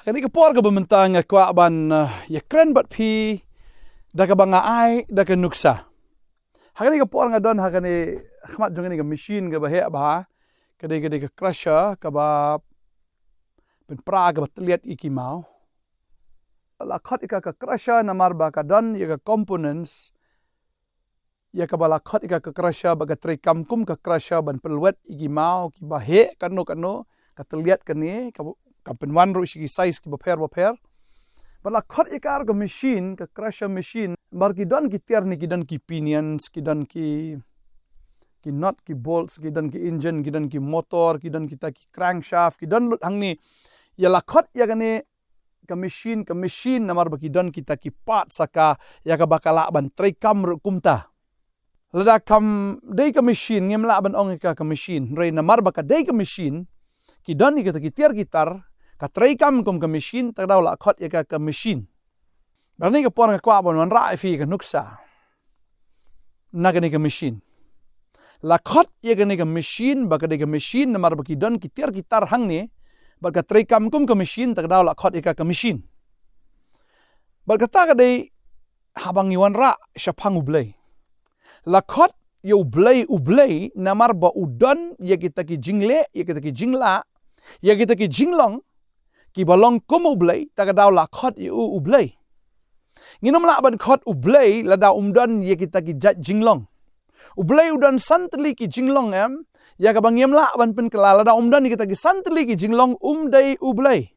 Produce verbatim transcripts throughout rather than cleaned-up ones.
Kane ka por kaba mynta nga kwah ban, eh, ïakren bad phi da kaba nga ai da ka nuksa. Ha kane ka por nga don ha kane, khmat jong kane ka machine kaba heh bha, ka dei, ka dei ka crusher kaba pynpra, kaba tylliat ïa ki maw. La khot ïa ka ka crusher namar ba ka don ïa ka components ïa kaba la khot ïa ka ka crusher, ba ka treikam kum ka crusher ban pynlwet ïa ki maw kiba heh kano kano, ka tylliat kane, ka, ka pynwan ruh sha ki size kiba pher ba pher. Ba la khot ïa ka ka machine, ka crusher machine, namar ki don ki tiar ne, ki don ki pinions, ki don ki, ki nut, ki bolts, ki don ki engine, ki don ki motor, ki don kita ki crankshaft, ki don lut hangne. Ïa la khot ïa kane ka machine, ka machine namar ba ki don kita ki parts sa ka, ïa kaba ka lah ban treikam ruh kumta. Lada kam dei ka machine, ngim lah ban ong ïa ka ka machine. Hynrei namar ba ka dei ka machine, ki don ïa kita ki tiar ki tar, ka treikam kum ka machine, ta ka daw la khot ïa ka ka machine. Bad ha kane ka por nga kwah ban wanrah ïa phi ka nuksa na kane ka machine. La khot ïa kane ka machine ba ka dei ka machine namar ba ki don ki tiar ki tar hangne, bad ka treikam kum ka machine, ta ka daw la khot ïa ka ka machine. Bad kata ka dei haba ngi wanrah shaphang U Blei. La khot ïa U Blei U Blei namar ba u don ïa kita ki jingleh, ïa kita ki jinglah, ïa kita ki jinglong kiba long kum U Blei, ta ka daw la khot ïa u U Blei. Ngin ym lah ban khot U Blei lada um don ïa kita ki jait jinglong. U Blei u don san tylli ki jinglong em, ïa kaba ngim lah ban pynkylla, lada um don ïa kita ki san tylli ki jinglong um dei U Blei.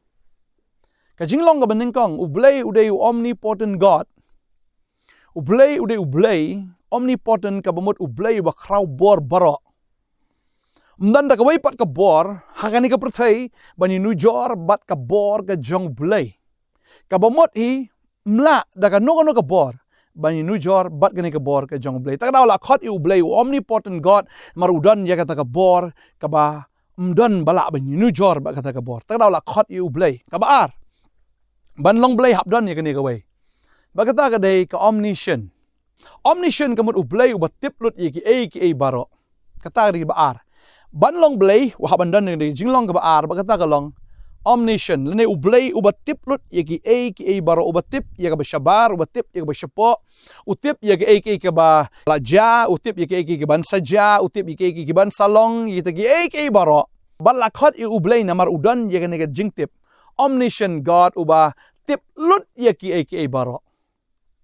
Ka jinglong kaba nyngkong, U Blei u dei u omnipotent God. U Blei u dei U Blei omnipotent, kaba mut U Blei uba khraw bor baroh. Um don da kawei pat ka bor ha kane ka pyrthei ban ïanujor bad ka bor ka jong U Blei. Kaba mut hi, ym lah da kano kano ka bor ban ïanujor bad kane ka bor ka jong U Blei. Ta ka daw la khot ïa U Blei u omnipotent God, namar u don ïa kata ka bor kaba ym don ba lah ban ïanujor bad kata ka bor. Ta ka daw la khot ïa U Blei. Kaba ar, ban long Blei hap don ïa kane kawei. Bad kata ka dei ka omniscient. Omniscient ka mut U Blei uba tip lut ïa kiei kiei baroh. Kata ka dei kaba ar. Ban long Blei, u hap ban don ïa kane ka jinglong kaba ar, bad kata ka long omniscient. Lane U Blei uba tip lut ïa kiei kiei baroh, uba tip ïa kaba shabar, uba tip ïa kaba shapoh, u tip ïa kiei kiei kiba la jia, u tip ïa kiei kiei kiban sa jia, u tip ïa kiei kiei kiban sa long, ïa kita kiei kiei baroh. Bad la khot ïa U Blei namar u don ïa kane ka jingtip. Omniscient God, uba tip lut ïa kiei kiei baroh.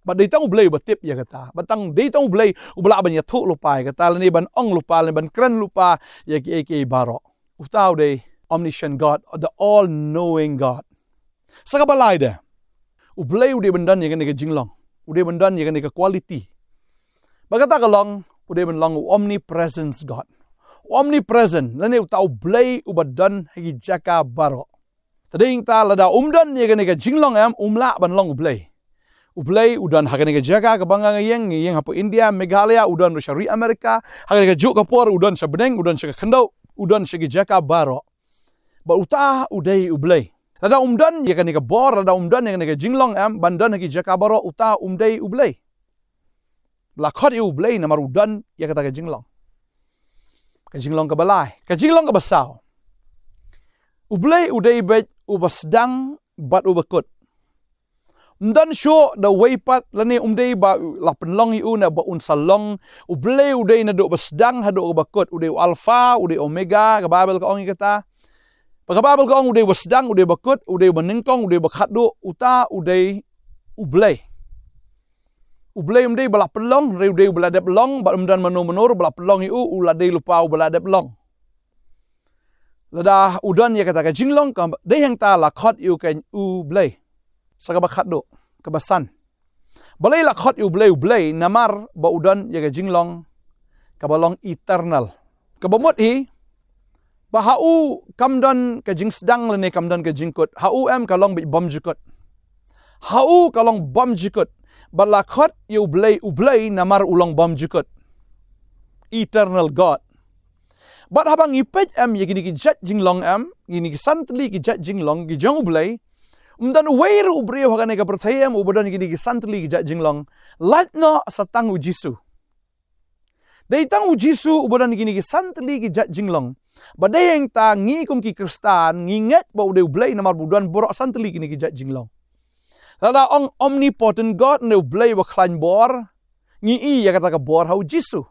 Bad dei tang U Blei uba tip ïa kata. Bad tang, dei tang U Blei uba lah ban ïathuh lypa ïa kata, lane ban ong lypa, lane ban kren lypa ïa kiei kiei baroh. Uta u dei omniscient God, the all-knowing God. Sa kaba lai de, U Blei u dei ban don ïa kane ka jinglong, u dei ban don ïa kane ka quality. Bad kata ka long, u dei ban long u omnipresence God. Omnipresent, lane uta U Blei uba don ha ki jaka baroh. Te dei nangta lada um don ïa kane ka jinglong em, um lah ban long U Blei. U Blei u don ha kane ka jaka kaba nga ïeng, nga ïeng hapoh India, Meghalaya, u don ruh sha ri America, ha kane kajuh ka por u don sha bneng, u don sha ka khyndew, u don sha ki jaka baroh. Bad uta u dei U Blei. Lada um don ïa kane ka bor, lada um don ïa kane ka jinglong em ban don ha ki jaka baroh, uta um dei U Blei. La khot ïa U Blei namar u don ïa kata ka jinglong. Ka jinglong kaba lai, ka jinglong kaba saw. U Blei u dei beit uba sdang bad uba kut. Um don shuh da uwei pat, lane um dei ba la pynlong ïa u na ba un sa long. U Blei u dei naduh ba sdang haduh kaba kut, u dei u Alpha, u dei Omega, ka Baibl ka ong ïa kata. Ba ka Baibl ka ong u dei uba sdang, u dei uba kut, u dei uba nyngkong, u dei uba khatduh, uta u dei U Blei. U Blei um dei ba la pynlong, hynrei u dei uba la dep long, bad um don mano mano ruh ba la pynlong ïa u, u la dei lypa uba la dep long. Lada u don ïa kata ka jinglong, ka dei hangta la khot ïa u ka U Blei. Sa kaba khatduh, kaba san. Balei la khot ïa U Blei U Blei, namar ba u don ïa ka jinglong kaba long eternal. Kaba mut hi, ba ha u kam don ka jingsdang lane kam don ka jingkut. Ha u em ka long beit bymjukut. Ha u ka long bymjukut. Bad la khot ïa U Blei U Blei namar u long bymjukut. Eternal God. Bad haba ngi peit em ïa kine ki jait jinglong em, kine ki san tylli ki jait jinglong ki jong U Blei, um don uwei ruh u briew ha kane ka pyrthei em uba don ïa kine ki san tylli ki jait jinglong. Lait noh sa tang U Jisu. Dei tang U Jisu uba don ïa kine ki san tylli ki jait jinglong. Ba dei hangta ngi kum ki Khristan ngi ngeit ba u dei u Blei namar ba u don baroh san tylli kine ki jait jinglong. Lada ong omnipotent God, u dei u Blei ba khlaiñ bor, ngi i ïa kata ka bor ha u Jisu.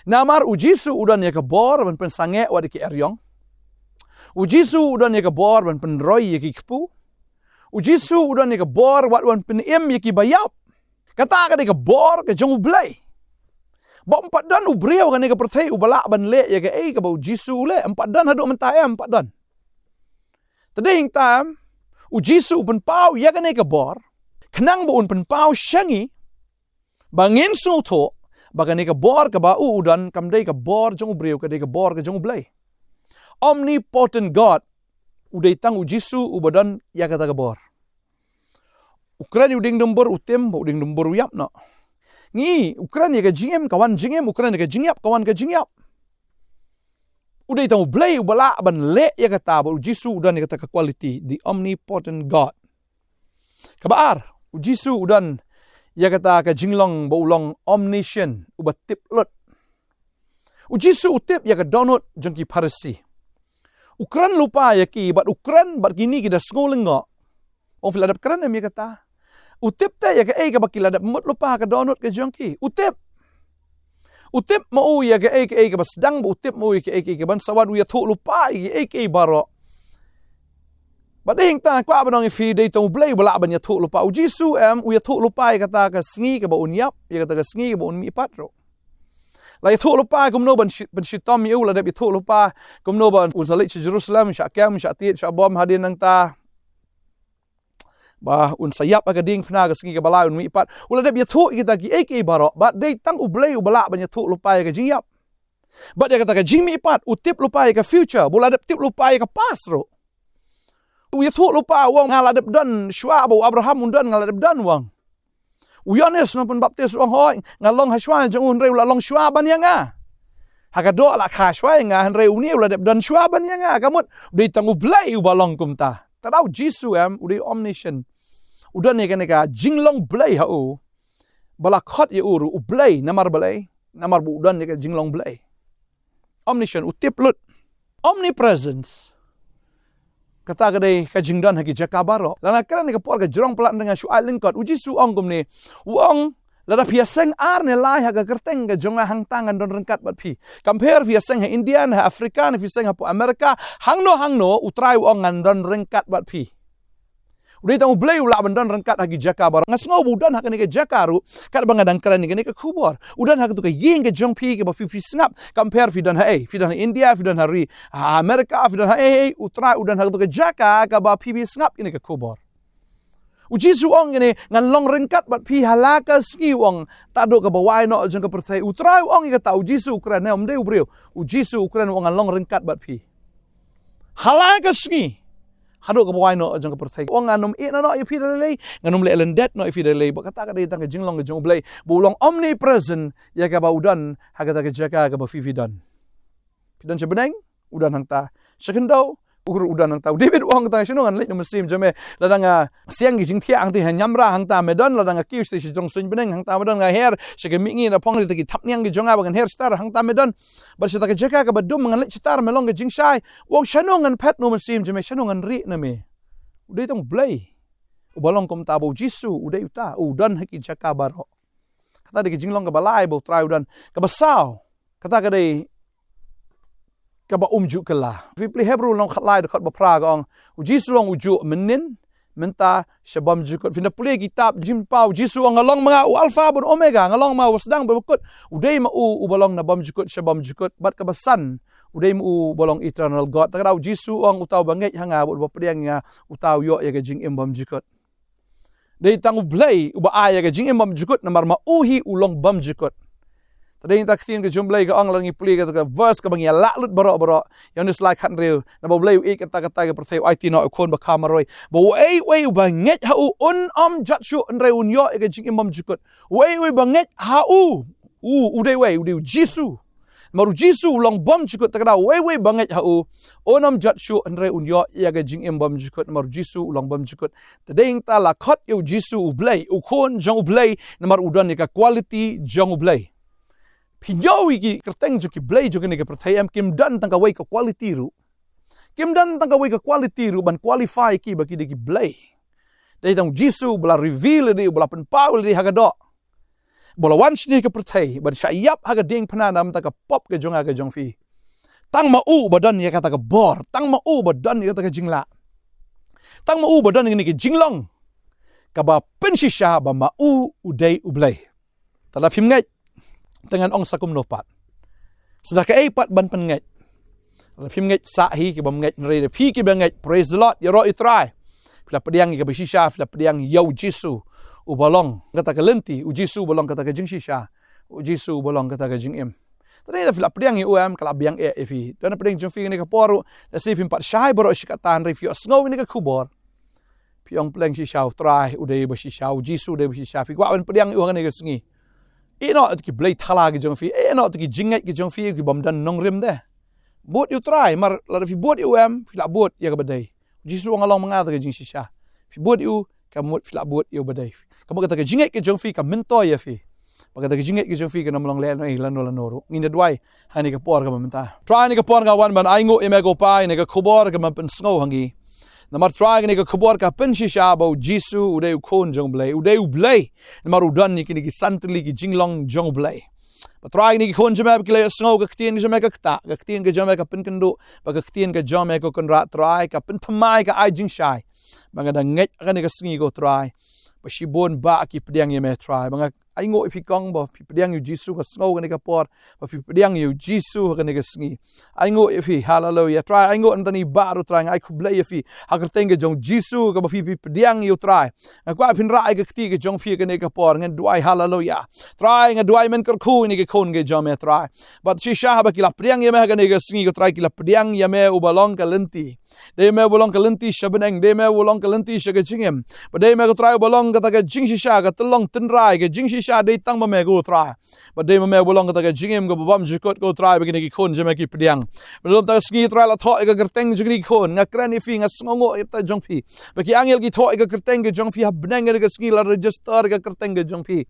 Namar u Jisu u don ïa ka bor ban pynsangeh wat ïa ki eriong. U Jisu u don ïa ka bor ban pynroi ïa ki kpu. U Jisu u don ïa ka bor wat ban pynim ïa ki ba ïap. Kata ka dei ka bor ka jong u Blei. Ba ym pat don u briew kane ka pyrthei uba lah ban leh ïa kaei kaba u Jisu u leh, ym pat don haduh mynta, em, ym pat don. Te dei hangta em, u Jisu u pynpaw ïa kane ka bor khnang ba un pynpaw sha ngi ba ngin sngewthuh ba kane ka bor kaba u u don kam dei ka bor jong u briew, ka dei ka bor ka jong u Blei. Omnipotent God, u dei tang u Jisu uba don ïa kata ka bor. U kren ïa u dieng dumbur, u tim ba u dieng dumbur u ïap noh. Ngi, u kren ïa ka jingim, ka wan jingim, u kren ïa ka jingïap, ka wan ka jingïap. U dei tang u Blei uba lah ban leh ïa kata, ba u Jisu u don ïa kata ka quality, the omnipotent God. Kaba ar, u Jisu u don ïa kata ka jinglong ba u long omniscient, uba tip lut. U Jisu u tip ïa ka dohnud jong ki Pharisi. U kren lypa ïa ki, bad u kren bad kine ki da sngew lyngngoh. Ong phi la dep kren em ïa kata? U tip te ïa kaei kaba ki la dep mut lypa ka dohnud ka jong ki. U tip. U tip ma u ïa kaei kaei kaba sdang, ba u tip ma u ïa kaei kaei kaban sa wan, u ïathuh lypa ïa kaei kaei baroh. Bad dei hangta kwah ban ong ïa phi, dei tang u Blei uba lah ban ïathuh lypa. U Jisu em, u ïathuh lypa ïa kata ka sngi kaba un ïap, ïa kata ka sngi kaba un mihpat ruh. La ïathuh lypa kumno ban shi-, ban shitom ïa u, la dep ïathuh lypa kumno ban un sa leit sha Jerusalem, shah kem, shah tied, shah bom, hadien nangta ba un sa ïap ha ka diengphna ka sngi kaba lai un mihpat. U la dep ïathuh ïa kita kiei kiei baroh, bad dei tang u Blei uba lah ban ïathuh lypa ïa ka jingïap. Bad ïa kata ka jingmihpat, u tip lypa ïa ka future, ba u la dep tip lypa ïa ka past ruh. U ïathuh lypa, u ong nga la dep don shuwa ba u Abraham un don, nga la dep don, u ong. U Ïoannis Nongpynbaptis u ong hooid, nga long ha shuwa jong u hynrei u la long shuwa ban ïa nga. Ha ka doh la kha shuwa ïa nga hynrei une u la dep don shuwa ban ïa nga. Ka mut, u dei tang u Blei uba long kumta. Te da u Jisu em, u dei omniscient. U don ïa kane ka jinglong Blei ha u. Ba la khot ïa u ruh u Blei, namar balei? Namar ba u don ïa ka jinglong Blei. Omniscient, u tip lut. Omnipresence. Kata ka dei ka jingdon ha ki jaka baroh. Lada nga kren ïa ka por ka jrong palat nga shu ai lyngkot. U Jisu u ong kumne. U ong, lada phi ïaseng ar ne lai ha ka kyrteng ka jong nga, hangta ngan don ryngkat bad phi. Compare phi ïaseng ha India, ne ha Africa, ne phi ïaseng hapoh America, hangno hangno, U Trai u ong ngan don ryngkat bad phi. U dei tang u Blei u lah ban don ryngkat ha ki jaka baroh. Nga sngew ba u don ha kane ka jaka ruh, katba nga dang kren ïa kane ka khubor. U don ha katu ka ïing ka jong phi kaba phi phi sngap. Compare phi don haei, phi don ha India, phi don ha ri, ha America, phi don haei, U Trai u don ha katu ka jaka kaba phi phi sngap ïa kane ka khubor. U Jisu u ong ïa kane, ngan long ryngkat bad phi ha la ka sngi, u ong, tad haduh kaba wai noh jong ka pyrthei. U Trai u ong ïa kata, u Jisu u kren, ne, um dei u briew. U Jisu u kren u ong ngan long ryngkat bad phi ha la ka sngi. Haduh kaba wai noh jong ka pyrthei. U ong ngan ym ïehnoh noh ïa phi da lei lei, ngan ym leh lyndet noh ïa phi da lei lei. Bad kata ka dei tang ka jinglong ka jong u Blei. Ba u long omnipresent ïa kaba u don ha kata ka jaka kaba phi phi don. Phi don sha bneng, u don hangta. Sha khyndew, u ruh u don hangta. U David u ong hangta, shano ngan leit na u mynsiem jong me? Lada nga siang ki jingthiah hangta ha Nyamra, hangta me don, lada nga kiew sha shnong Suiñbneng, hangta me don, nga her sha ka mihngi na phong, kita ki thapniang ki jong nga ba ngan her shitar, hangta me don. Bad sha kata ka jaka kaba dum ngan leit shitar, me long ka jingshai. U ong shano ngan phet na u mynsiem jong me, shano ngan rieh na me? U dei tang u Blei uba long kumta, ba u Jisu u dei uta u don ha ki jaka baroh. Kata dei ka jinglong kaba lai ba U Trai u don. Kaba saw, kata ka dei kaba um ju kylla. Phi pule Hebru lynnong khatlai dkhot ba phra ka ong, u Jisu u ong u juh mynnin, mynta, sha bymjukut. Phin da pule kitab Jingpynpaw, u Jisu u ong nga long ma nga u Alpha bad Omega, nga long ma u ba sdang bad ba kut. U dei ma u uba long na bymjukut sha bymjukut. Bad kaba san, u dei ma u uba long eternal God. Te ka daw u Jisu u ong uta uba ngeit ha nga bad uba pdiang ïa nga, uta u ïoh ïa ka jingim bymjukut. Dei tang u Blei uba ai ïa ka jingim bymjukut namar ma u hi u long bymjukut. Te dei ta ka ktien ka jong u Blei ka ong, lada ngi pule kata ka verse kaba ngi ïa lah lut baroh baroh. Ïa une u slide khathynriew, naba u Blei u ïeit kata kata ka pyrthei, u aiti noh u khun ba kha marwei, ba uei uei uba ngeit ha u un ym jot shuh hynrei un ïoh ïa ka jingim bymjukut. Uei uei ba ngeit ha u, u, u dei uei, u dei u Jisu. Namar u Jisu u long bymjukut, te ka daw uei uei ba ngeit ha u un ym jot shuh hynrei un ïoh ïa ka jingim bymjukut. Namar u Jisu u long bymjukut. Te dei ta la khot ïa u Jisu u Blei, u khun jong u Blei, namar u don ïa ka quality jong u Blei. Phi ñiew ïa ki kyrteng jong ki blei jong kane ka pyrthei em, kim don tang kawei ka quality ruh. Kim don tang kawei ka quality ruh ban qualify ki ba ki dei ki blei. Dei tang u Jisu ba la reveal ïa lade, ba la pynpaw ïa lade ha ka doh, ba la wan shane ha ka pyrthei ban shah ïap ha ka diengphna namar ka pop ka jong nga ka jong phi. Tang ma u ba don ïa kata ka bor, tang ma u ba don ïa kata ka jinglah, tang ma u ba don ïa kane ka jinglong kaba pynshisha ba ma u u dei u Blei. Te lada phim ngeit, te ngan ong sa kumno pat? Sa da kaei pat ban pynngeit? Lada phim ngeit, sah hi. Ki bym ngeit, hynrei da phi kiba ngeit, praise the Lord, ïaroh ïa u Trai. Phi la pdiang ïa kaba shisha, phi la pdiang ïa u Jisu uba long kata ka lynti, u Jisu uba long kata ka jingshisha, u Jisu uba long kata ka jingim. Te lada phi la pdiang ïa u em, ka la biang eh ïa phi. Don napdeng jong phi kane ka por ruh, lehse phim pat shai baroh shi katta, hynrei phi ïohsngew ïa kane ka khubor, phi ong, pleng shisha, u Trai u dei ba shisha, u Jisu u dei ba shisha. Phi kwah ban pdiang ïa u ha kane ka sngi. Ïehnoh ïa ki blei thala ki jong phi, ïehnoh ïa ki jingngeit ki jong phi, ki bym don nongrim de. Bud ïa u Trai, namar lada phi bud ïa u em, phi la bud ïa kaba dei. U Jisu u ong, nga long ma nga kata ka jingshisha. Phi bud ïa u, ka mut phi la bud ïa uba dei. Ka mut kata ka jingngeit ka jong phi ka myntoi ïa phi. Bad kata ka jingngeit ka jong phi kan ym long lehnohei lano lano ruh. Ngin da duwai ha kane ka por kaba mynta. Trai, ha kane ka por nga wan ban ainguh ïa me ko Pa ïa kane ka khubor kaba me pynsngew ha ngi. Namar Trai, kane ka khubor ka pynshisha ba u Jisu u dei u Khun jong u Blei, u dei u Blei. Namar u don ïa kine ki san tylli ki jinglong jong u Blei. Bad Trai, kine ki khun jong me ba ki la ïohsngew ka ktien ka jong me ka ktah, ka ktien ka jong me ka pynkynduh, bad ka ktien ka jong me ko Kynrad Trai ka pynthymmai, ka ai jingshai. Ba nga da ngeit ha kane ka sngi ko Trai ba shibun bah ki pdiang ïa me Trai. Ba nga ainguh ïa phi kong ba phi pdiang ïa u Jisu, nga sngew ha kane ka por ba phi pdiang ïa u Jisu ha kane ka sngi. Ainguh ïa phi, haleluya. Trai, ainguh na bynta ngi baroh Trai, nga ai khublei ïa phi ha ka kyrteng ka jong u Jisu kaba phi, phi pdiang ïa u Trai. Nga kwah phin rah ïa ka kti ka jong phi ha kane ka por, ngan duwai, haleluya. Trai, nga duwai men kyrkhu ïa kine ki khun ki jong me Trai. Bad shisha haba ki la pdiang ïa me ha kane ka sngi ko Trai, ki la pdiang ïa me uba long ka lynti. Dei me uba long ka lynti sha bneng, dei me uba long ka lynti sha ka jingim. Bad dei me ko Trai uba long kata ka jingshisha, ka tyllong tynrai, ka jingshisha dei tang ma me ko Trai. Bad dei ma me uba long kata ka jingim kaba bymjukut ko Trai ba kine ki khun jong me ki pdiang. Bad lada ym ta ka sngi Trai, la thoh ïa ka kyrteng jong kine ki khun, nga kren ïa phi, nga sngewnguh ïa bynta jong phi. Ba ki angel ki thoh ïa ka kyrteng ka jong phi ha bneng ha kane ka sngi, la register ïa ka kyrteng ka jong phi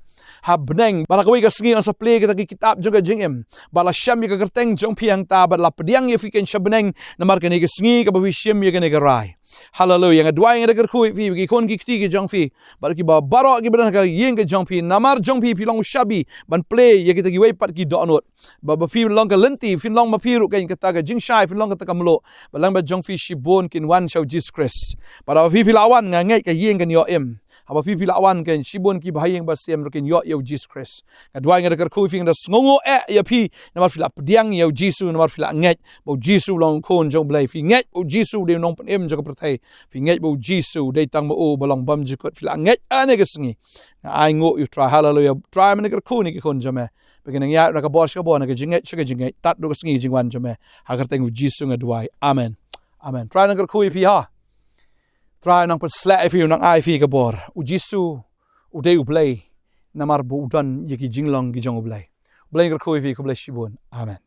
ha bneng. Bad ha kawei ka sngi yn sa plie kata ki kitab jong ka jingim. Bad la shem ïa ka kyrteng jong phi hangta, bad la pdiang ïa phi kein sha bneng namar kane ka sngi kaba phi shim ïa kane ka rai. Haleluya. Nga duwai, nga da kyrkhu ïa phi, ki khun ki kti ki jong phi, bad kiba baroh kiba don ha ka ïing ka jong phi, namar jong phi phi long u shabi ban plie ïa kita kiwei pat ki dohnud. Ba, ba phi long ka lynti, phin long ma phi ruh kein kata ka jingshai, phin long kata ka mluh. Ba lang bad jong phi shibun kin wan sha u Jisu Khrist. Bad haba phi phi la wan, nga ngeit ka ïing kan ïoh im. Haba phi phi la wan kein, shibun kiba ha ïing ba sem ruh kin ïoh ïa u Jisu Khrist. Nga duwai, nga da kyrkhu ïa phi, nga da sngewnguh eh ïa phi namar phi la pdiang ïa u Jisu, namar phi la ngeit ba u Jisu u long u Khun jong u Blei. Phi ngeit ba u Jisu u dei u nongpynim jong ka pyrthei. Phi ngeit ba u Jisu u dei tang ma u ba long bymjukut. Phi la ngeit ha kane ka sngi. Nga ainguh ïa u Trai, haleluya. Trai, men kyrkhu ïa ki khun jong me ba kin nang ïaid na ka bor sha ka bor, na ka jingngeit sha ka jingngeit, tad haduh ka sngi jingwan jong me. Ha ka kyrteng u Jisu nga duwai. Amen. Amen. Trai nang kyrkhu ïa phi ha. Trai nang pynshlur ïa phi, u nang ai ïa phi ka bor. U Jisu u dei u Blei namar ba u don ïa ki jinglong ki jong u Blei. Blei kyrkhu ïa phi, khublei shibun. Amen.